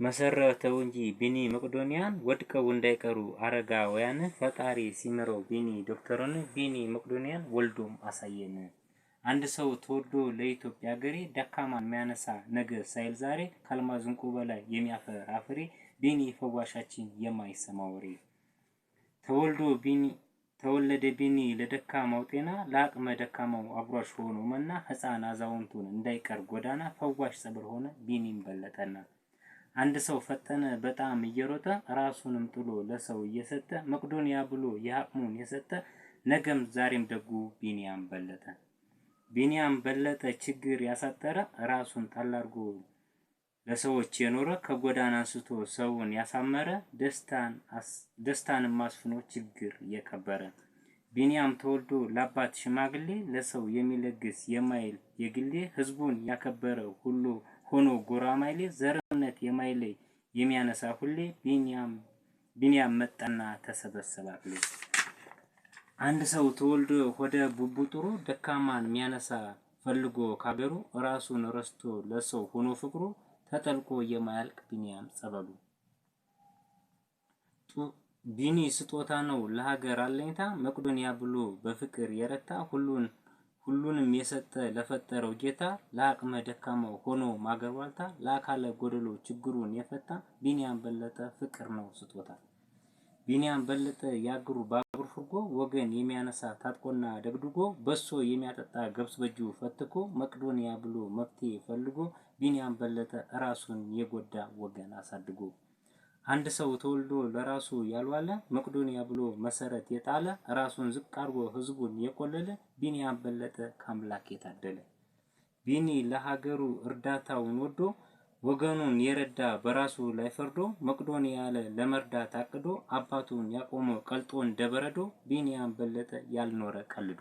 መሰረተው እንጂ ቢኒ መቅዶኒያን ወድቀው እንዳይቀሩ አረጋውያን ፈጣሪ ሲምረው ቢኒ ዶክተሩን ቢኒ መቅዶኒያን ወልዶም አሳየን። አንድ ሰው ተወልዶ ለኢትዮጵያ ሀገሬ ደካማን የሚያነሳ ነገ ሳይል ዛሬ ከአልማዝ እንቁ በላይ የሚያፈራ ፍሬ ቢኒ ፈዋሻችን የማይሰማ ወሬ። ተወልዶ ቢኒ ተወለደ ቢኒ ለደካማው ጤና ለአቅመ ደካማው አጉራሽ ሆኖ መና ሕፃን አዛውንቱን እንዳይቀር ጎዳና ፈዋሽ ጸበል ሆነ ቢኒም በለጠና። አንድ ሰው ፈጠነ በጣም እየሮጠ ራሱንም ጥሎ ለሰው እየሰጠ መቅዶኒያ ብሎ የአቅሙን የሰጠ ነገም ዛሬም ደጉ ቢኒያም በለጠ። ቢኒያም በለጠ ችግር ያሳጠረ ራሱን ጣል አድርጎ ለሰዎች የኖረ ከጎዳና አንስቶ ሰውን ያሳመረ ደስታንም አስፍኖ ችግር የቀበረ። ቢኒያም ተወልዶ ለአባት ሽማግሌ ለሰው የሚለግስ የማይል የግሌ ህዝቡን ያከበረ ሁሉ ሆኖ ጎራማይሌ ዘርነት የማይለይ የሚያነሳ ሁሌ ቢኒያም መጣና ተሰበሰበ አቅሌ። አንድ ሰው ተወልዶ ሆደ ቡቡ ጥሩ ደካማን የሚያነሳ ፈልጎ ካገሩ ራሱን ረስቶ ለሰው ሆኖ ፍቅሩ ተጠልቆ የማያልቅ ቢኒያም ጸበሉ። ቢኒ ስጦታ ነው ለሀገር አለኝታ መቅዶኒያ ብሎ በፍቅር የረታ ሁሉን ሁሉንም የሰጠ ለፈጠረው ጌታ ለአቅመ ደካማው ሆኖ ማገር ዋልታ ለአካለ ጎደሎ ችግሩን የፈታ ቢኒያም በለጠ ፍቅር ነው ስጦታ። ቢኒያም በለጠ ያግሩ ባቡር ፍርጎ ወገን የሚያነሳ ታጥቆና ደግድጎ በሶ የሚያጠጣ ገብስ በእጁ ፈትኮ መቅዶኒያ ብሎ መፍትሄ ፈልጎ ቢኒያም በለጠ ራሱን የጎዳ ወገን አሳድጎ። አንድ ሰው ተወልዶ ለራሱ ያልዋለ መቅዶኒያ ብሎ መሰረት የጣለ ራሱን ዝቅ አድርጎ ህዝቡን የቆለለ ቢኒያም በለጠ ከአምላክ የታደለ። ቢኒ ለሀገሩ እርዳታውን ወዶ ወገኑን የረዳ በራሱ ላይ ፈርዶ መቅዶኒያ ያለ ለመርዳት አቅዶ አባቱን ያቆመ ቀልጦ እንደበረዶ ቢኒያም በለጠ ያልኖረ ቀልዶ።